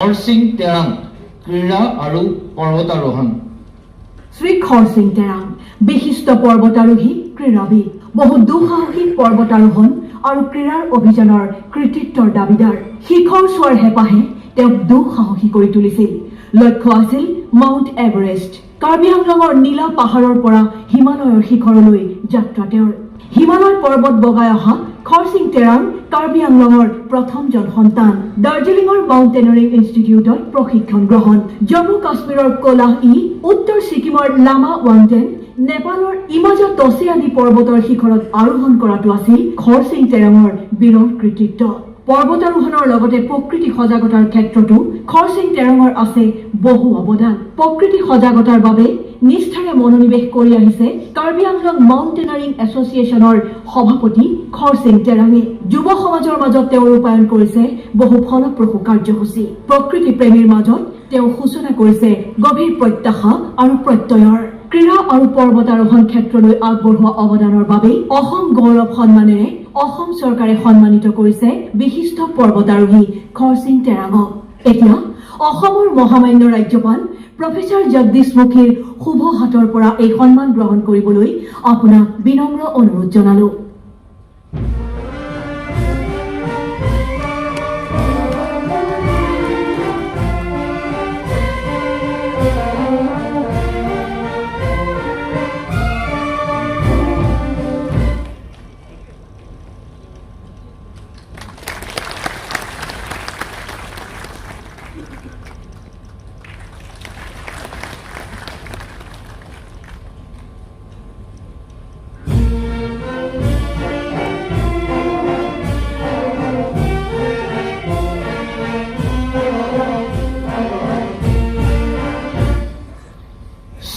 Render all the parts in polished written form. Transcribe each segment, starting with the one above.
খৰচিং তেৰাং, ক্ৰীড়া আৰু পৰ্বতাৰোহণ। শ্ৰী খৰচিং তেৰাং বিশিষ্ট পৰ্বতাৰোহী, ক্ৰীড়াবিদ, বহু দুঃসাহসিক পৰ্বতাৰোহণ আৰু ক্ৰীড়াৰ অভিযানৰ কৃতিত্বৰ দাবীদাৰ। শিখৰ চোৱাৰ হেঁপাহে তেওঁক দুঃসাহসী কৰি তুলিছিল। লক্ষ্য আছিল মাউণ্ট এভাৰেষ্ট। কাৰ্বি আংলঙৰ নীলা পাহাৰৰ পৰা হিমালয়ৰ শিখৰলৈ যাত্ৰা তেওঁৰ। হিমালয় পৰ্বত বগাই অহা খৰচিং তেৰাং কাৰ্বি আংলঙৰ প্ৰথমজন সন্তান। দাৰ্জিলিঙৰ মাউণ্টেনাৰিং ইনষ্টিটিউটত প্ৰশিক্ষণ গ্ৰহণ। জম্মু কাশ্মীৰৰ কোলাহ ই, উত্তৰ ছিকিমৰ লামা ৱাংটেন, নেপালৰ ইমাজা টছে আদি পৰ্বতৰ শিখৰত আৰোহণ কৰাটো আছিল খৰচিং তেৰাঙৰ বিৰল কৃতিত্ব। পৰ্বতাৰোহণৰ লগতে প্ৰকৃতি সজাগতাৰ ক্ষেত্ৰতো খৰচিং তেৰঙৰ আছে বহু অৱদান। প্ৰকৃতি সজাগতাৰ বাবে নিষ্ঠাৰে মনোনিৱেশ কৰি আহিছে কাৰ্বি আংলং মাউণ্টেনাৰিং এছ'চিয়েশ্যনৰ সভাপতি খৰচিং তেৰাঙে। যুৱ সমাজৰ মাজত তেওঁ ৰূপায়ণ কৰিছে বহু ফলপ্ৰসূ কাৰ্যসূচী। প্ৰকৃতি প্ৰেমীৰ মাজত তেওঁ সূচনা কৰিছে গভীৰ প্ৰত্যাশা আৰু প্ৰত্যয়ৰ। ক্ৰীড়া আৰু পৰ্বতাৰোহণ ক্ষেত্ৰলৈ আগবঢ়োৱা অৱদানৰ বাবেই অসম গৌৰৱ সন্মানেৰে অসম চৰকাৰে সন্মানিত কৰিছে বিশিষ্ট পৰ্বতাৰোহী খৰচিং তেৰাঙক। এতিয়া অসমৰ মহামান্য ৰাজ্যপাল প্ৰফেচাৰ জগদীশ মুখীৰ শুভ হাতৰ পৰা এই সন্মান গ্ৰহণ কৰিবলৈ আপোনাক বিনম্ৰ অনুৰোধ জনালো।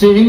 শ্ৰীমতী